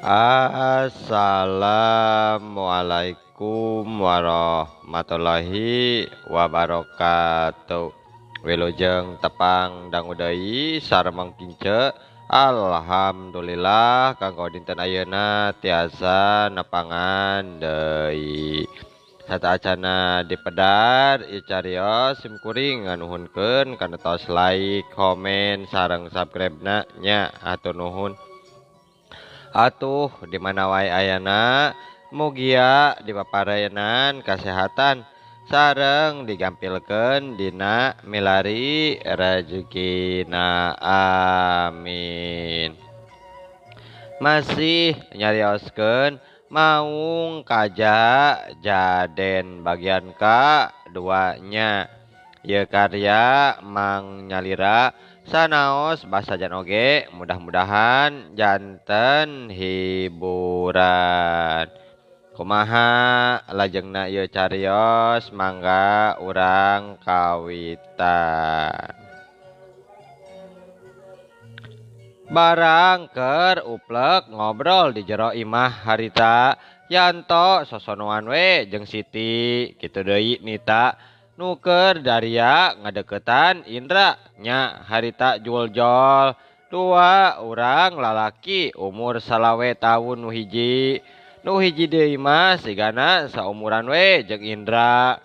Assalamualaikum warahmatullahi wabarakatuh. Wilujeng tepang dangu deui sareng kince. Alhamdulillah kanggo dinten ayeuna tiasa nepangan deui. Sataacana dipedar ieu carios sim kuring nganuhunkeun kana tos like, komen, sareng subscribe-na nya hatur nuhun. Atuh di mana wae ayana mugia dipaparenan kasehatan sareng digampilkeun dina milari rejekina, amin. Masih nyarioskeun Maung Kaja Jaden bagian ka-2-nya. Ieu karya Mang Nyalira sanaos basajan oge, mudah-mudahan janten hiburan. Kumaha lajengna ieu carios, mangga urang kawitan. Barang keur uplek ngobrol di jero imah harita, Yanto sosonoan we jeung Siti, kitu deui Nita nu keur daria ngadeukeutan Indra nya harita juljol. Dua urang lalaki umur salawe taun nu hiji, nu hiji deui mah sigana saumuran we jeung Indra.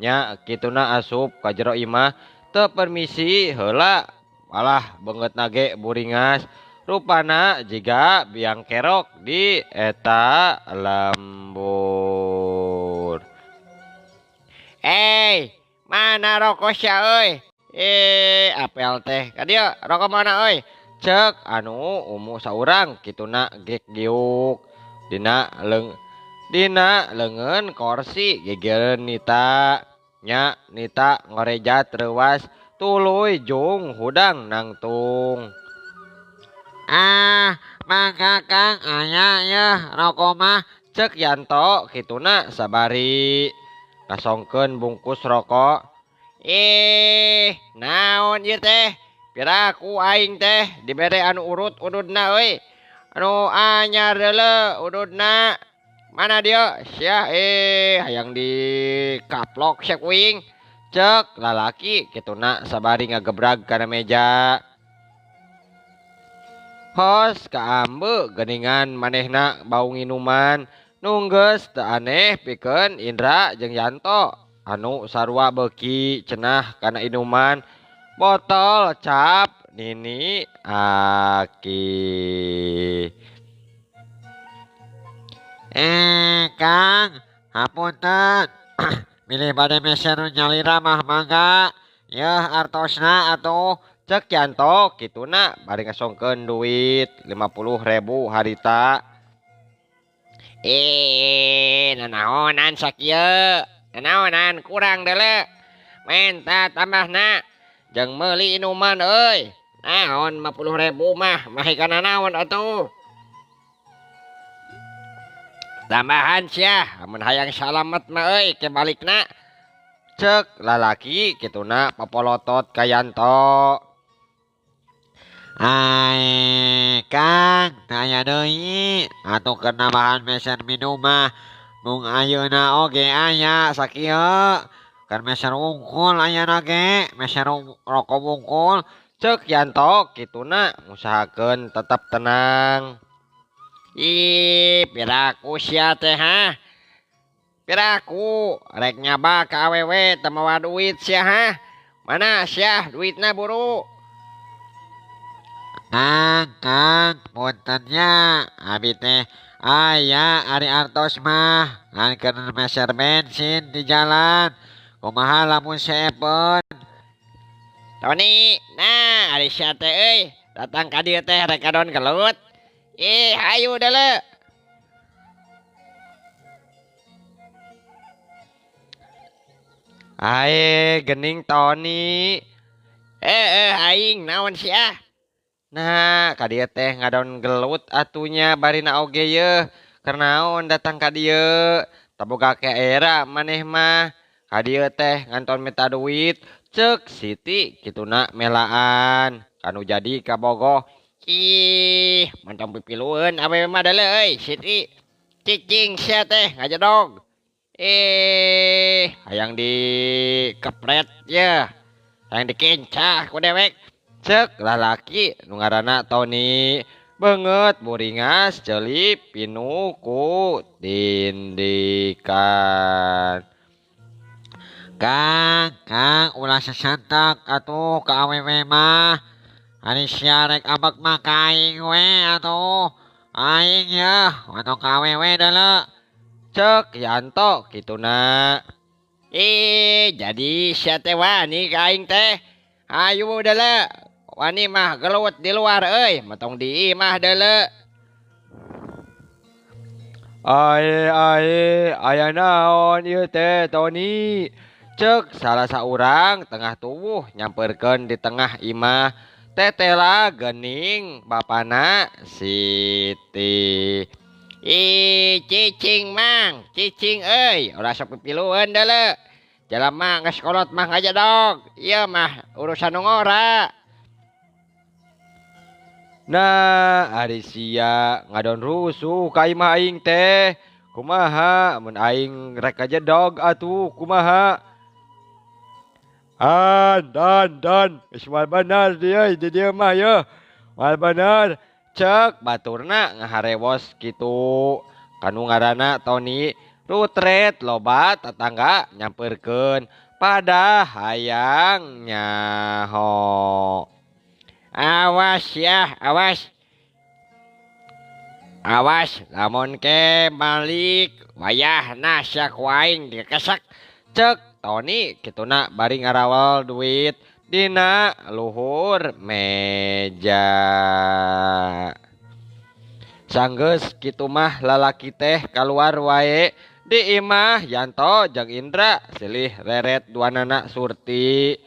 Nya kituna asup ka jero imah teu permisi heula, malah beungeutna ge buringas, rupana jiga biang kerok di eta lembur. Hey, mana rokok sia euy? Apel teh. Ka dieu rokok mana euy? Cek anu umu saurang kituna gek giuk. Dina leungeun korsi gegereun Nita. Nya Nita ngorejat reuwas tuluy jung hudang nangtung. Ah, mangga Kang aya yeuh rokok mah. Cek Yanto kituna sabari ngasongkeun bungkus rokok. Ih, naon ieu teh? Piraku aing teh dibere anu urut ududna euy. Anu anyar deuleu ududna. Mana dieu? Sia hayang dikaplok sia kuing. Cek lalaki kituna sabari ngagebrag kana meja. Hos kaambe geuningan manehna bau nginuman. Nunggeus teu aneh pikeun Indra jeung Yanto anu sarua beuki cenah kana inuman. Botol cap Nini Aki. Kang, hapunten. Milih bade meser nu nyalira mah mangga. Yeuh artosna atuh. Cek Yanto kituna bari ngasongkeun duit 50.000 harita. Nanaonan sakieu? Nanaonan kurang deuleu. Menta tambahna jeung meuli inuman euy. Naon 50.000 mah mah kana naon atuh? Tambahan sia, amun hayang salamet mah euy ke balikna. Cek lalaki kituna papolotot ka Yanto. Ai, Kang, tanya deui atuh keur nambahan meser minum mah mung ayeuna oge aya sakieu. Keur meser wungkul ayana ge, meser rokok wungkul. Cek Yanto kituna ngusahakeun tetep tenang. Ih, piraku sia teh ha? Piraku rek nyaba ka awewe teu mawa duit sia ha? Mana sia duitna buru? Kang, Kang, puntennya abi teh aya ari artos mah ngan keur meser bensin di jalan. Kumaha lamun seepeun? Toni, nah ari sia teh euy, datang ka dieu teh rek kadon gelut. Ih, hayu deuleu. Ae, gening Toni. Aing naon sia? Nah, ka dieu teh ngadon gelut atunya barina oge yeuh. Keur naon datang ka dieu? Taboga ke era maneh mah. Ka dieu teh nganton minta duit. Cek Siti kituna melaan. Kanu jadi kabogoh. Ih, mantong pipilueun awewe mah deuleu euy, Siti. Cicing sia teh ngajedog. Eh, hayang dikepret yeuh. Hayang dikencah ku dewek. Cek lalaki nu ngaranna Toni beungeut buringas ceuli pinuh ku tindikan. Kang, Kang ulah sasantak atuh ka awewe mah. Ari sia rek ambek mah ka aing we atuh. Aing yeuh mantong ka awewe deuleu. Cek Yanto kituna. Ih, jadi sia teh wani ka aing teh. Hayu deuleu. Wani mah gelut di luar euy, metong di imah deuleu. Ae ae, aya naon ieu teh Toni? Cek salah saurang tengah tubuh nyamperkeun di tengah imah. Tetela geuning bapana Siti. Ih, cicing mang, cicing euy, ulah sok pipilueun deuleu. Jalma geus kolot mah ngajedog, ieu mah urusan nu ngora. Nah, ari sia ngadon rusuh ka imah aing teh. Kumaha mun aing rek ngajedog atuh kumaha? An dan dan, geus moal bener dieu di dieu mah yeuh. Moal bener. Cek baturna ngaharewos kitu. Kanu ngaranna Toni rutret loba tetangga nyamperkeun pada hayang nyaho. Awas ya, awas. Awas lamun ke balik wayahna sia ku aing dikesak. Cek Toni kituna bari ngarawal duit dina luhur meja. Sanggeus kitu mah lalaki teh kaluar wae di imah Yanto jeung Indra silih reret duanana Surti.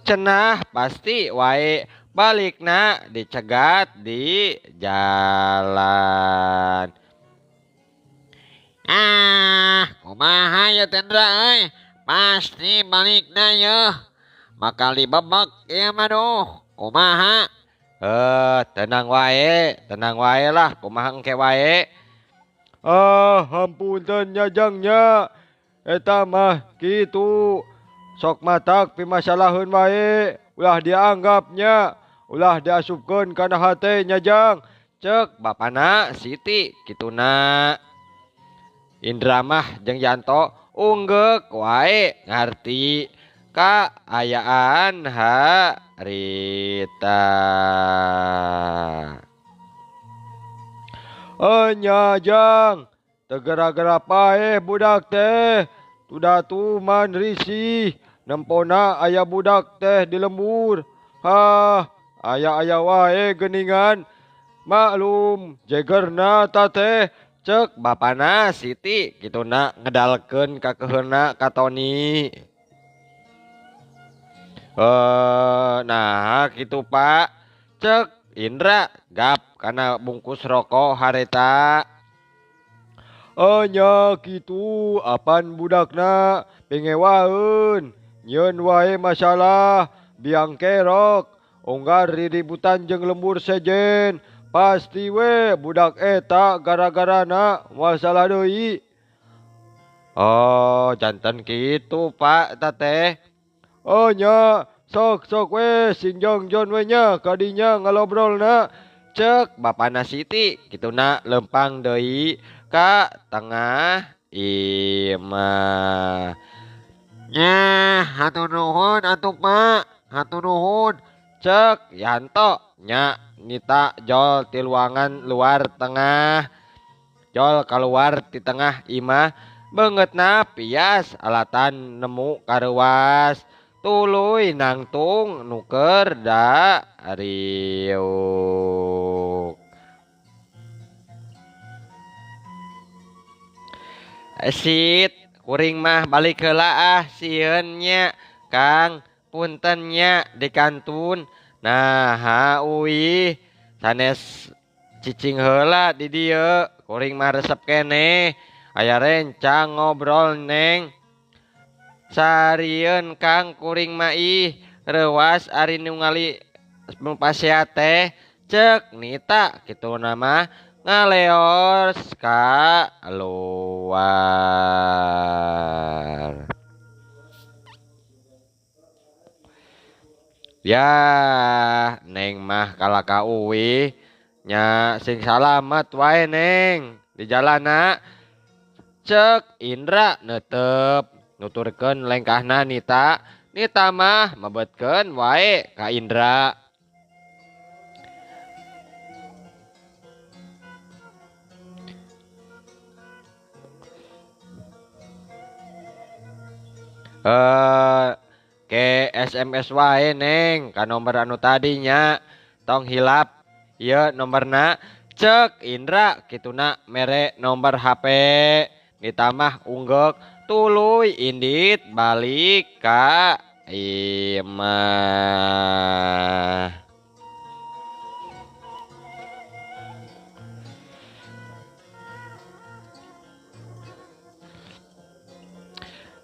Cenah pasti wae balikna dicegat di jalan. Ah, kumaha ieu teh Indra euy? Pasti balikna yeuh. Bakal dibebek ieu mah duh. Kumaha? Tenang wae lah, kumaha engke wae. Ah, hampunten nya jang nya. Eta mah kitu. Sok matak pimasalaheun wae, ulah dianggapnya, ulah diasupkeun kana hate nya jang. Cek bapana Siti kituna. Indra mah jeung Yanto unggeuk wae ngarti kaayaan harita. Enya jang, teu gara-gara paeh budak teh, tuda tuman risih, nempona aya budak teh di lembur. Hah, aya-aya wae geuningan. Maklum, jegerna ta teh. Cek bapana Siti kituna ngedalkeun kakeheuna ka Toni. Nah kitu Pak. Cek Indra gap kana bungkus rokok hareta. Enya kitu apan budakna pengewaeun, nyeun wae masalah biang kerok, unggar riributan jeung lembur sejen. Pasti we budak eta gara-garana masalah deui. Oh, jantan kitu Pak ta teh. Oh nya, sok sok we sing jongjon we nya kadinya ngalobrolna. Cek bapana Siti kituna lempang deui ka tengah imah. Nya, hatur nuhun atuh Pak, hatur nuhun. Cek Yanto nya nita jol ti luangan luar tengah. Jol keluar ti tengah imah beungeutna pias alatan nemu kareuwas. Tuluy nangtung nuker da riuk. Sit kuring mah balik heula ah sieun nya Kang, punten nya di kantun. Nah, ha uih sanes cicing heula di dieu, kuring mah resep keneh. Aya rencang ngobrol neng. Sarieun Kang kuring mah ih reuwas ari nu ngali nu pasea teh. Cek Nita kitu nama ngaleos ka luar. Ya Neng mah kalah ka uwih nya sing salamet wae Neng di jalana. Cek Indra netep nuturkeun lengkahna Nita. Nita mah mebetkeun wae ka Indra. Ke SMS wae Neng ka nomor anu tadinya tong hilap ieu nomorna. Cek Indra kituna mere nomor HP. Nita mah unggek tuluy indit balik ka imah.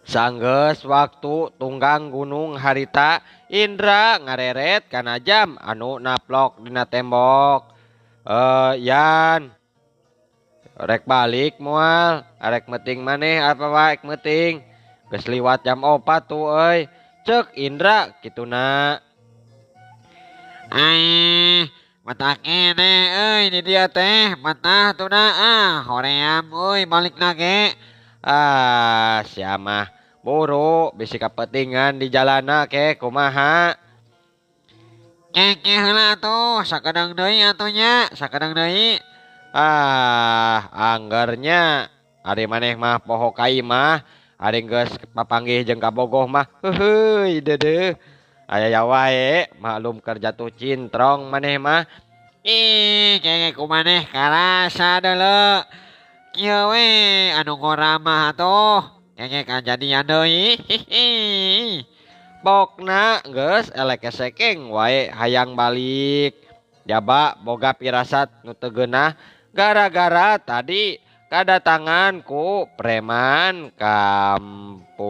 Sanggeus waktu tunggang gunung harita Indra ngareret kana jam anu naplok dina tembok. Yan rek balik moal arek meting maneh apa wae meting geus liwat jam 4 tuh euy. Cek Indra kituna. Ai mata kene euy di dieu teh matah tuna ah hoream euy balikna ge. Ah sia mah buru bisi kapetingan di jalana ke kumaha. Keke heula atuh sakedeung deui atuh nya sakedeung deui. Ah anggernya ari maneh mah poho ka imah ari geus papanggih jeung kabogoh mah heuheuy deudeuh aya wae maklum keur jatuh cintrong maneh mah. Ih keke ku maneh karasa deuleu kieu we anu ngora mah atuh keke kajadian deui. Pokna geus elek kesekeng wae hayang balik jaba boga pirasat nu teu geunah gara-gara tadi kadatangan ku preman kampung.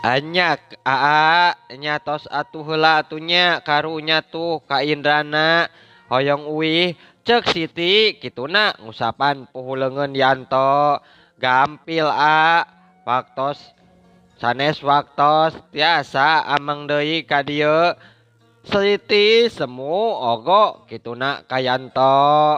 Anyak aa nya tos atuh heula atuh nya karunya tuh ka Indrana hoyong uwih. Cek Siti kituna ngusapan puhu leungeun Yanto. Gampil a waktos sanes waktos tiasa ameng deui ka dieu. Siti semu ogo kituna ka Yanto.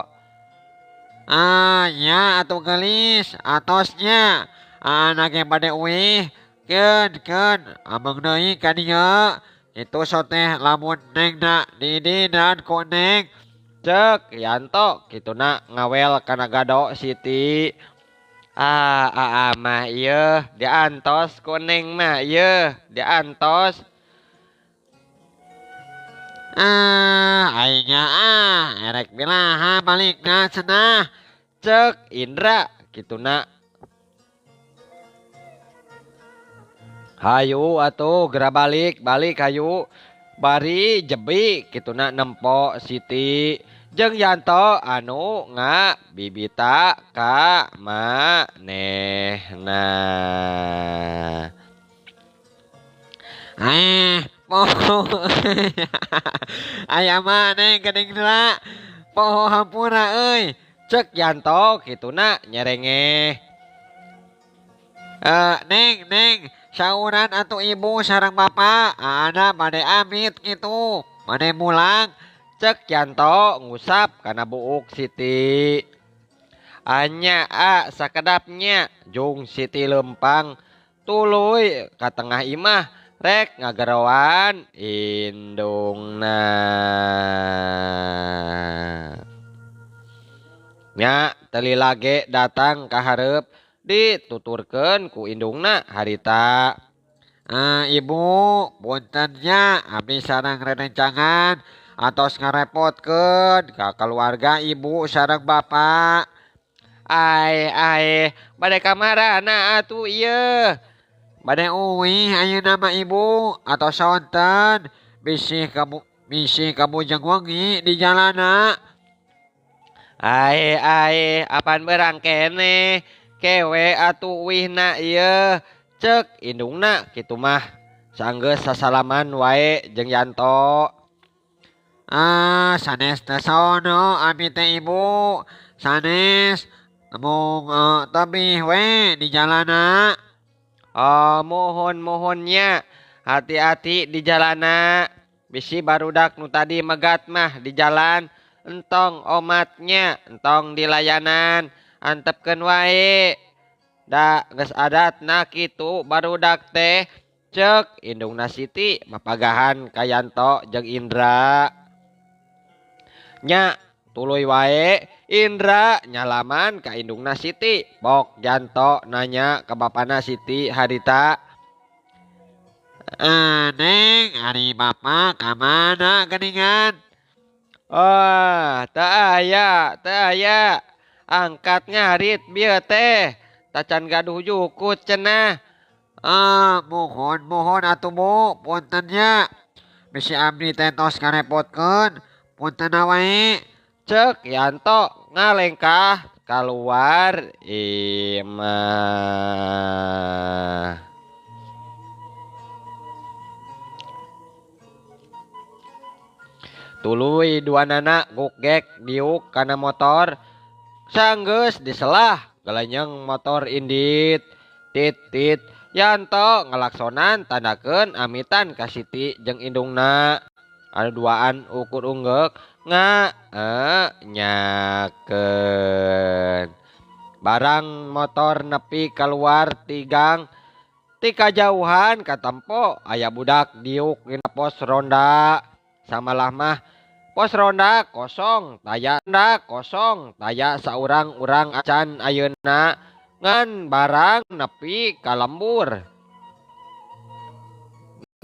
Ah nya atuh geulis atosnya anak ge bade uwih keun keun ameng deui ka dieu. Kitu so teh lamun nengna didinan ku neng. Cek Yanto kituna ngawel kana gado Siti. Ah aa mah ieu diantos ku neng mah ieu diantos. Ah aingnya ah erek bilaha balikna cenah. Cek Indra kituna. Hayu atuh geura balik balik hayu bari jebi kituna nempo Siti jeung Yanto anu ngabibita ka manehna. Poho aya maneh geuning heula poho hampura euy. Cek Yanto kituna nyerengeh. Neng neng sauran atuh ibu sareng bapak aana bade amit kitu bade mulang. Cek Yanto ngusap kana buuk Siti. Anya a sakedapnya jung Siti lempang tuluy ka tengah imah rek ngageroan indungna. Nya teli lage datang ka hareup dituturkeun ku indungna harita. Ibu puntennya abdi sareng rerencangan atos ngarepotkeun ka keluarga ibu sareng bapak. Ae ae bade kamarana atuh ieu? Bade uwih ayeuna mah ibu atau sonten bisi kabujeng wengi di jalana. Ae ae apan berang keneh kewe atuh uwihna ieu. Cek indungna kitu mah sanggeus sasalaman wae jeung Yanto. Ah, sanes teh sono abi teh ibu. Sanes mung tebih we di jalana. Oh, mohon-mohonnya hati-hati di jalana. Bisi barudak nu tadi megat mah di jalan, entong omatnya, entong di layanan, antepkeun wae. Da geus adatna kitu barudak teh. Cek indungna Siti mapagahan ka Yanto jeung Indra. Nya tuluy wae Indra nyalaman ka indungna Siti. Bok Yanto nanya ka bapana Siti harita. Neng, ari bapa ka mana geuningan? Ah, teu aya, teu aya. Angkat ngarit bieu teh. Tacan gaduh jukut cenah. Ah, mohon-mohon atuh Bu, punten nya. Bisi abdi teh tos ngarepotkeun, punten wae. Cek Yanto ngalengkah keluar imah. Tuluy duanana gugek diuk kana motor. Sanggeus diselah gelenyeng motor indit. Tit-tit Yanto ngelaksonan tandakeun amitan ka Siti jeung indungna. Anu duaan ukur unggeuk nga nyakeun. Barang motor nepi keluar tigang ti kajauhan katempo aya budak diuk dina pos ronda. Samalah mah pos ronda kosong, taya ronda kosong, taya saurang-urang acan ayeuna ngan barang nepi ka lembur.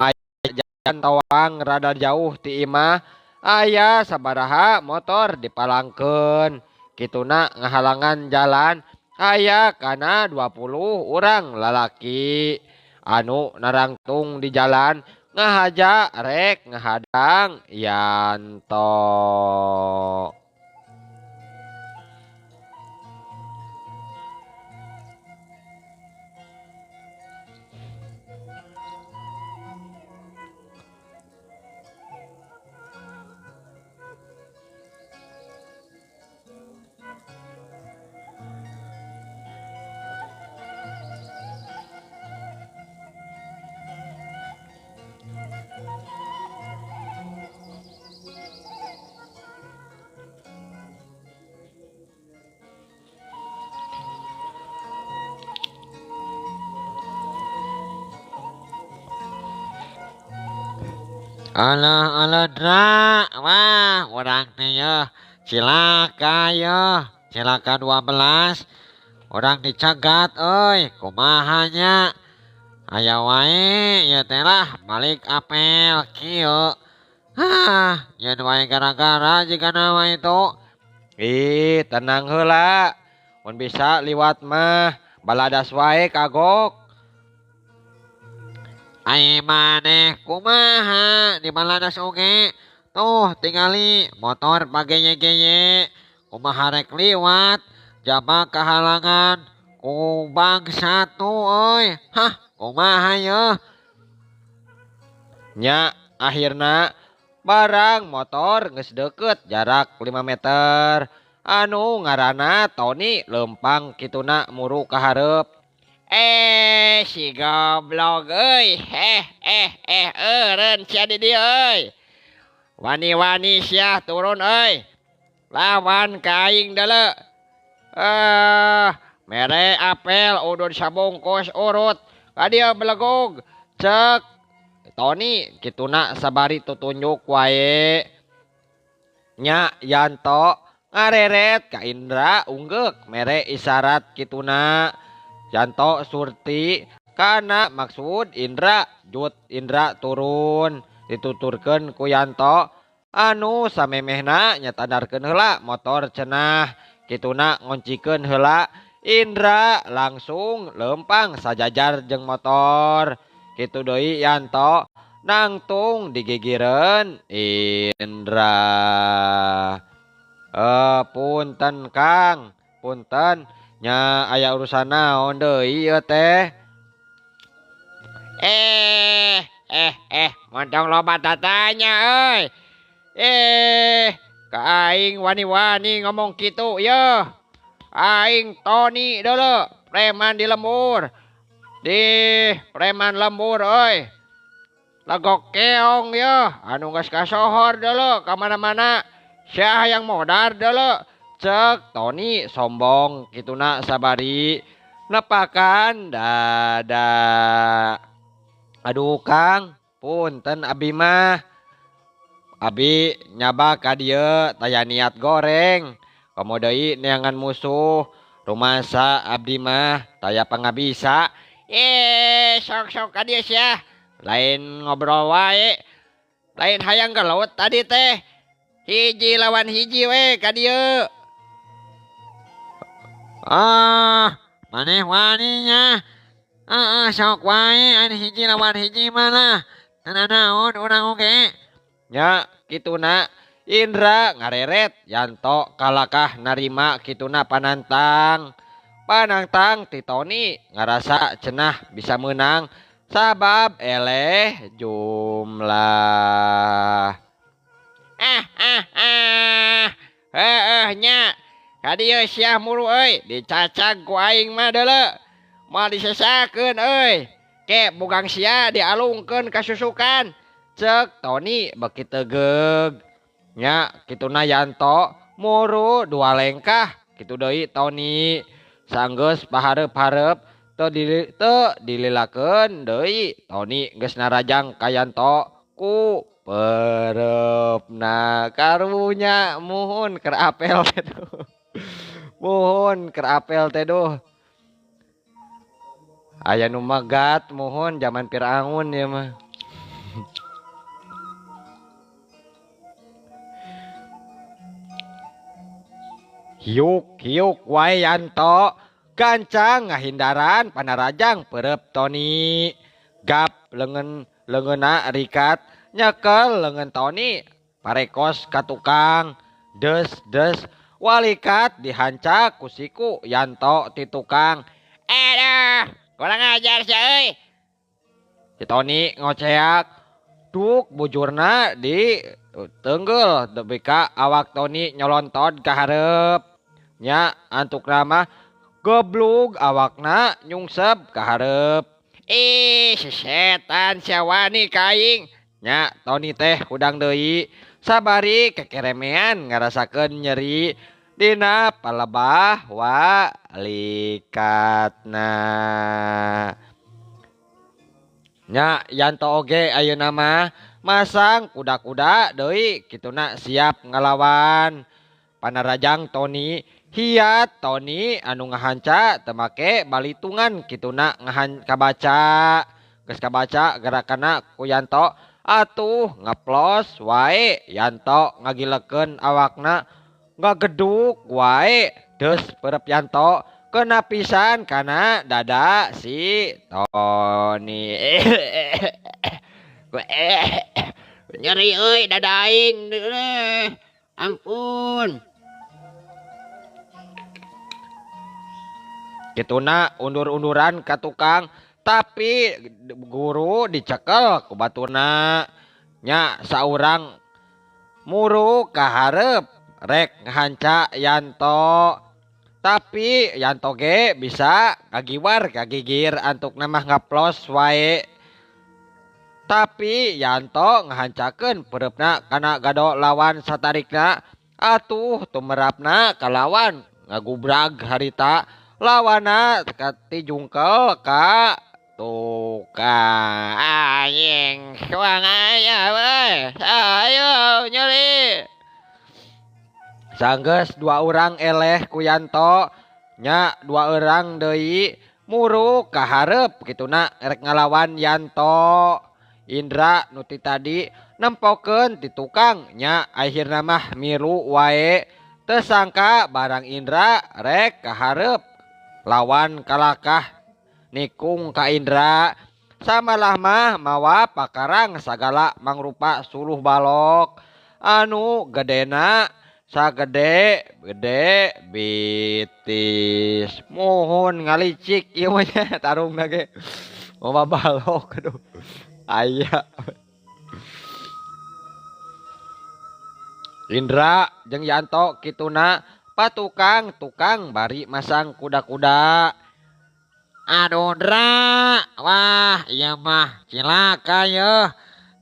Aya jalan tawang rada jauh ti imah, aya sabaraha motor dipalangkeun. Kituna ngahalangan jalan, aya kana 20 urang lalaki anu narangtung di jalan ngahaja rek ngahadang Yanto. Alah alah Dra, wah urang teh yeuh cilaka yeuh, cilaka 12. Urang dicegat euy, kumaha nya? Aya wae ieu teh lah balik apel kieu. Hah, nyeun wae gara-gara jigana mah itu. Ih, tenang heula. Mun bisa liwat mah baladas wae kagok. Ai maneh kumaha di baladas oge? Tuh tingali motor pageye-geye, kumaha rek liwat, jaba kahalangan ku bangsa tuh euy. Hah, kumaha yeuh? Nya akhirna barang motor geus deukeut jarak 5 meter. Anu ngaranna Tony leumpang kituna muru ka hareup. Si goblok euy. Eureun sia di dieu euy. Wani-wani sia turun euy. Lawan ka aing deuleu. Mere apel udud sabungkus urut. Ka dieu belegug. Cek Tony kituna sabari tutunjuk wae. Nya Yanto ngareret ka Indra unggeuk mere isyarat kituna. Yanto surti kana maksud Indra, jut Indra turun dituturkeun ku Yanto anu samemehna nyatandarkeun heula motor cenah kituna ngoncikeun heula. Indra langsung leumpang sajajar jeung motor. Kitu deui Yanto nangtung digigireun Indra. Punten Kang, punten. Nya aya urusan naon deui ieu teh? Montong loba tatanya euy. Ka aing wani-wani ngomong kitu yeuh. Aing Tony deuleu, preman di lembur. Di preman lembur euy. Legok keong yeuh, anu geus kasohor deuleu ka mana-mana. Sia hayang modar deuleu. Cek Tony sombong kituna sabari nepakan dada. Aduh Kang, punten abi mah. Abi nyaba ka dieu taya niat goreng. Komo deui neangan musuh. Rumasa abdi mah taya pangabisa. Sok-sok ka dieu sia. Lain ngobrol wae. Lain hayang gelut tadi teh. Hiji lawan hiji we ka dieu. Ah, maneh wani nya. Sok wae anu hiji lawan hiji mah. Teu naon urang oge. Nya kituna Indra ngareret Yanto kalakah narima kituna panantang. Panantang ti Tony ngarasa cenah bisa menang sabab eleh jumlah. Heueuh nya. Ka dieu sia muru euy, dicacag ku aing mah deuleu. Moal disesakeun euy. Ke bugang sia dialungkeun ka susukan. Cek Tony beki tegeug. Nya kituna Yanto muru dua lengkah kitu deui Tony. Sanggeus pahareup-hareup teu dililakeun deui Tony geus narajang ka Yanto ku pereupna. Karunya muhun keur apel teh duh. Muhun keur apel teh duh. Aya nu megat muhun zaman Firaun ieu mah. Hiuk-hiuk wae Yanto gancang ngahindaran panarajang perep Tony. Gap lengan lengeuna rikat nyekel lengan Tony parekos ka tukang. Des des walikat dihancak ku siku Yanto ti tukang. Aduh, kurang ajar sia euy. Si Tony ngoceak duk bujurna di tenggel nepi ka awak Tony nyolontot ka hareup. Nya antukna mah goblug awakna nyungsep ka hareup. Ih, si setan sia wani ka aing. Nya Tony teh hudang deui sabari kekeremean ngarasakeun nyeri dina palebah walikatna. Nya Yanto oge ayeuna mah masang kuda-kuda deui kituna siap ngalawan panarajang Tony. Hiat Tony anu ngahanca teu make balitungan kituna ngahan kabaca. Geus kabaca gerakanna ku Yanto atuh ngeplos wae Yanto ngagilekeun awakna ngageduk wae deus perep Yanto kena pisan kana dada si Tony. Nyeri euy dada aing. Ampun. Kituna undur-unduran ka tukang tapi guru dicekel ku batuna. Nya saurang muru ka hareup rek ngahanca Yanto. Tapi Yanto ge bisa kagiwar kagigir antukna mah ngaplos wae. Tapi Yanto ngahancakeun pereupna kana gado lawan satarikna atuh tumerapna kalawan ngagubrag harita lawana kati jungkel ka tukang. Anjing suang aya we. Ayo nyeri. Sanggeus dua urang eleh ku Yanto nya dua urang deui muru ka hareup kituna rek ngalawan Yanto. Indra nu ti tadi nempokeun ti tukang nya akhirna mah milu wae. Teu sangka barang Indra rek ka hareup lawan kalakah nikung ka Indra. Samalah mah mawa pakarang sagala mangrupa suluh balok anu gedena sagede gede bitis. Muhun ngalicik ieu mah nya tarungna ge. Mawa balok aduh. Aya. Indra jeung Yanto kituna patukang tukang bari masang kuda-kuda. Aduh Ndra, wah ieu mah cilaka yeuh.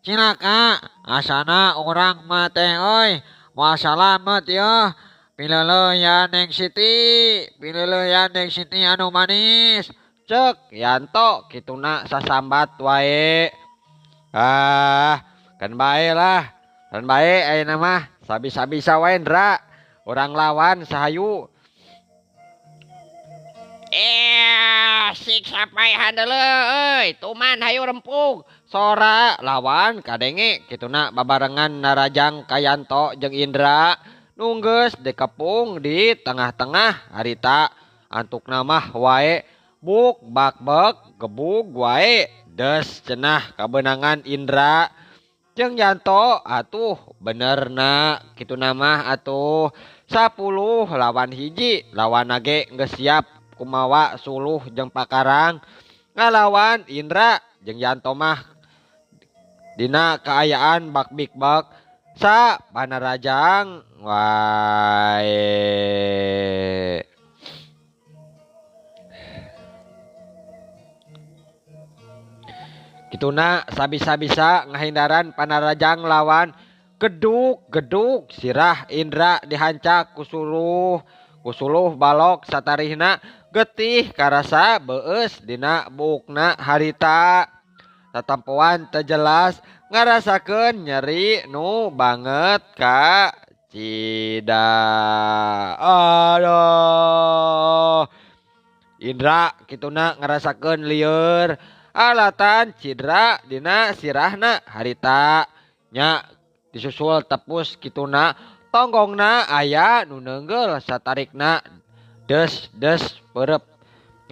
Cilaka asana urang mah teh euy, moal salamet yeuh. Pileuleuyan Neng Siti, pileuleuyan Neng Siti anu manis. Cek Yanto kituna sasambat wae. Ah, kan bae lah. Kan bae ayeuna mah sabisa-bisa wae Ndra. Urang lawan sahayu. Siksa paehan deuleu euy, tuman hayu rempug. Sora lawan kadenge kituna babarengan narajang ka Yanto jeung Indra. Nunggeus dikepung di tengah-tengah harita antukna mah wae buk bak bek gebug wae des cenah kabeunangan Indra jeung Yanto atuh benerna kituna mah atuh 10 lawan 1 lawan ge geus siap kumawa suluh jeung pakarang ngalawan Indra jeung Yanto mah dina kaayaan bak bik bak sa panarajang wae. Kituna sabisa-bisa ngahindaran panarajang lawan geduk-geduk sirah Indra dihancak kusuluh kusuluh balok satarihna getih karasa beus dina buukna harita. Tatampoan teu jelas ngarasakeun nyeri nu banget ka cida. Aduh. Indra kituna ngarasakeun lieur alatan cidra dina sirahna harita nya disusul tepus kituna tonggongna aya nu neunggeul satarikna des des perep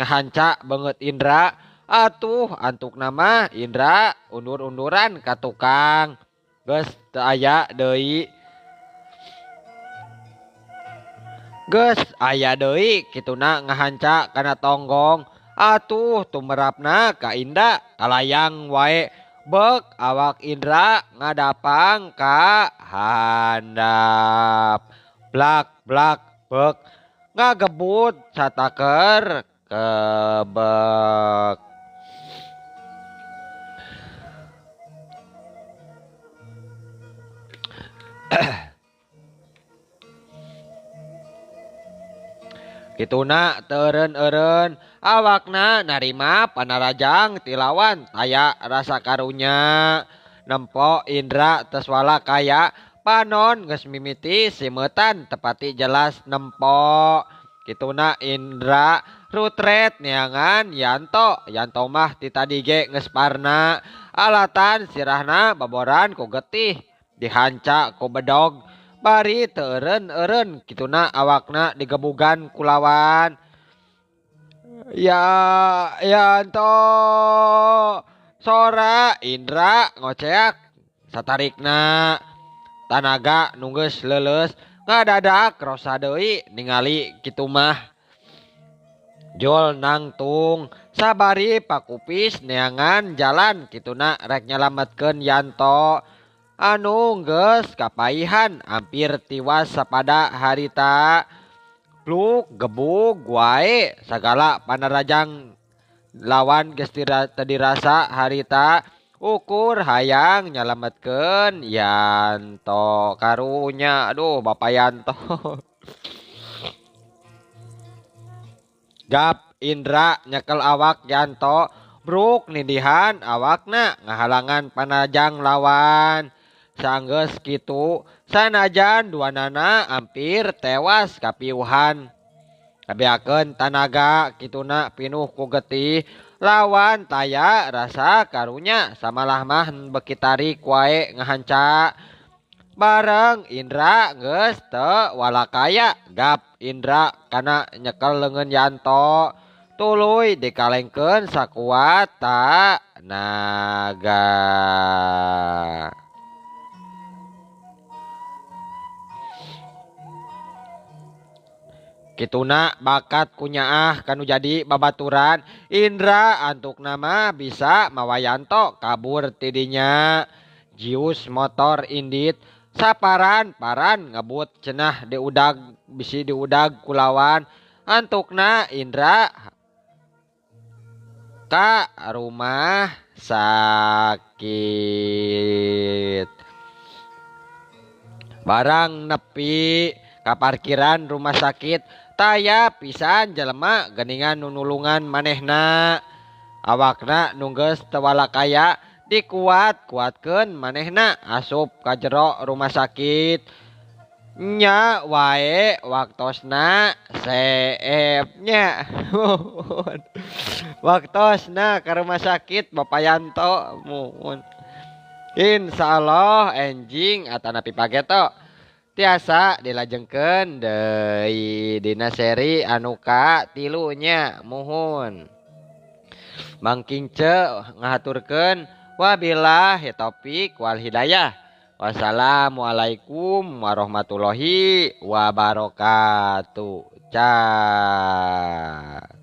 ngahanca beungeut Indra. Atuh antukna mah Indra undur-unduran ka tukang geus teu aya deui. Geus aya deui kituna ngahanca kana tonggong. Atuh tumerapna ka Indah kalayang wae bek awak Indra ngadapang ka handap. Blak blak bek ngagebut sataker kebek. Kituna teureun-eureun awakna narima panarajang tilawan taya rasa karunya. Nempo Indra teswala kaya panon geus mimiti simeutan tepati jelas nempo. Kituna Indra rutret neangan Yanto. Yanto mah ti tadi ge geus parna alatan sirahna baboran ku getih dihanca ku bedog. Bari teureun-eureun kituna awakna digebugan ku lawan. Ya Yanto sora Indra ngoceak satarikna. Tanaga nu geus leuleus ngadadak rosa deui ningali kitu mah. Jol nangtung sabari pakupis neangan jalan kituna rek nyalametkeun Yanto anu geus kapaihan hampir tiwas sapada harita. Pluk gebug wae sagala panarajang lawan geus teu dirasa harita. Ukur hayang nyalametkeun Yanto karunya. Aduh Bapak Yanto. Gap Indra nyekel awak Yanto bruk nindihan awakna ngahalangan panajang lawan. Sanggeus kitu sanajan duanana hampir tewas kapiuhan. Kabeakeun tanaga kituna pinuh ku getih lawan taya rasa karunya samalah mah beki tarik wae ngahanca. Bareng Indra geus teu walakaya gap Indra kana nyekel leungeun Yanto tuluy dikalengkeun sakuat tanaga. Kituna bakat kunyaah kanu jadi babaturan Indra antukna mah bisa mawa Yanto kabur tidinya. Jius motor indit saparan-paran ngebut cenah diudag bisi diudag kulawan antukna Indra ka rumah sakit. Barang nepi ka parkiran rumah sakit taya pisan jelema geningan nunulungan manehna. Awakna nu geus teu walakaya dikuat-kuatkeun manehna asup ka jero rumah sakit. Nya wae waktosna seep nya. Waktosna ka rumah sakit Bapak Yanto muhun. Insyaallah enjing atanapi pageto tiasa dilajengkeun deui dina seri anu ka-3 nya muhun. Mang Kince ngahaturkeun wabillahi taufik wal hidayah. Wassalamualaikum warahmatullahi wabarakatuh. Cas.